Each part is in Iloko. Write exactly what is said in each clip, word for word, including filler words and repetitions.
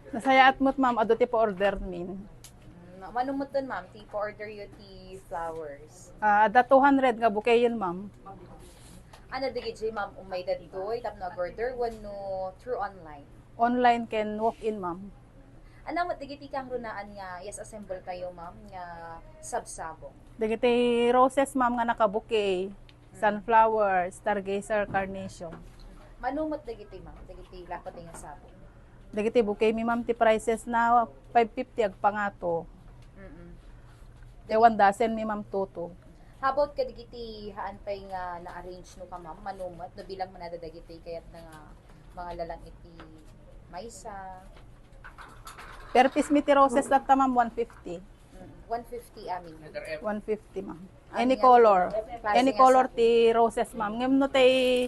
Nasayaat met, ma'am, adu ti pa-order min. Mm, mano metten, ma'am, ti pa-order yo ti flowers? Ah, adda two hundred nga bouquet yen, ma'am. Ano dagiti, ma'am, umay dagitoy tapno ag-order wenno through online? Online ken walk-in, ma'am. Ania met dagiti kangrunaan nga i-assemble tayo, ma'am, nga sabsabong? Dagiti roses, ma'am, nga naka-bouquet, sunflower, stargazer, carnation. Mano met dagiti, ma'am, dagiti lapatay nga sabong? Dagiti bouquet mi, ma'am, ti prices na five fifty agpangato. Mm-mm. Ti one dozen mi, ma'am, two two. How about kadagiti haan pay nga na-arrange no ka, ma'am? Mano met, no bilang man adda dagiti kayat na nga mga lalang iti maysa. Per piece mi ti roses latta, ma'am, one fifty. Mm, one fifty amin. One fifty, ma'am. Any color. Any color ti roses, ma'am. Ngem no tay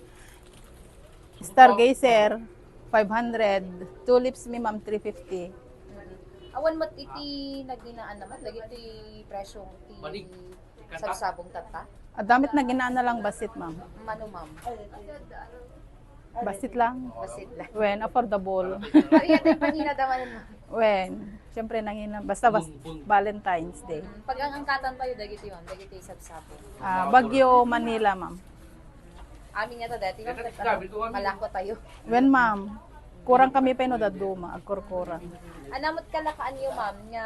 stargazer, five hundred. Tulips mi, ma'am, three fifty. Mm. Awan met iti naginaan naman, dagiti presyo ti sabsabong tatta? Adda met naginaan na lang bassit, ma'am. Mano, ma'am? Bassit lang. Bassit lang. Wen, affordable. Pariya tayo panina daman, ma'am. Wen, siyempre nangina, basta, bas-, Valentine's Day. Mm, pag ang angkatan tayo, dagiti, ma'am, dagiti sabsabong. Ah, Baguio, Manila, ma'am. Amin nga ta dati, ma'am, malako tayo. Wen, ma'am. Kurang kami pay no dadduma, agkurkurang. Ania met kalakaan yo, ma'am, nga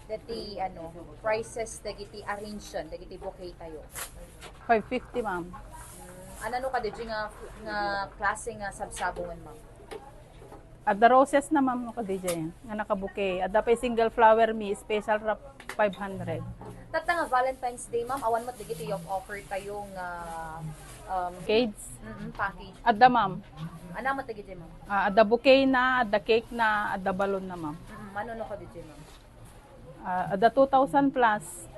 dati, ano, prices dagiti arrangement, dagiti bouquet tayo? Five fifty, ma'am. Mm, ano no kadagiti nga, nga klase nga sabsabungan, ma'am? Adda roses na, ma'am, no, kadagiti nga naka-bouquet. Adda pay single flower mi, special wrap, five hundred. Tatta nga Valentine's Day, ma'am, awan met dagiti offer tayo nga, um, Cakes? Mm-mm, package. Adda, ma'am. Ania met dagiti, ma'am? Ah, adda bouquet na, adda cake na, adda balloon na, ma'am. Mm, mano no kadagiti, ma'am? Ah, adda two thousand plus.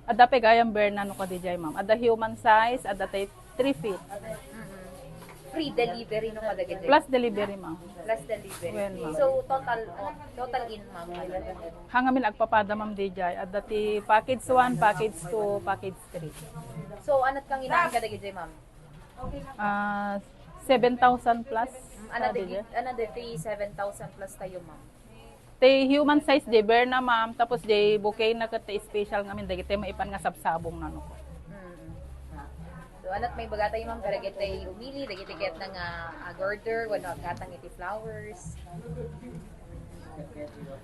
Adda pay gayam bear na no kadagiti, ma'am. Adda human size, adda tay three feet. Mm-mm. Free delivery no kadagiti? Plus delivery, ma'am. Plus delivery. Wen, ma'am. So, total, oh, total in, ma'am. Hangamin agpapada, ma'am, dagiti. Adda ti package one, package two, package three. So, ania ti kanginaan kadagiti, ma'am? Ah, seven thousand plus. Mm, ania dagiti, ania dagiti seven thousand plus tayo, ma'am? Ti human size, di bear na, ma'am. Tapos, di bouquet na ket ti special ngamin, dagiti maipan nga sabsabong na, no. Mm. So, ania ti maibaga tayo, ma'am, kadagiti umili, dagiti kayat na nga ag-order, wenno aggatang iti flowers?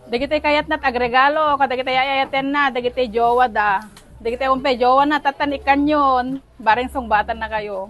Dagiti kayat na ti agregalo, kadagiti ay-ayatenna, dagiti jowa da. Dagiti umpay jowa na, tatta ni kanyon, bareng sungbatan na kayo.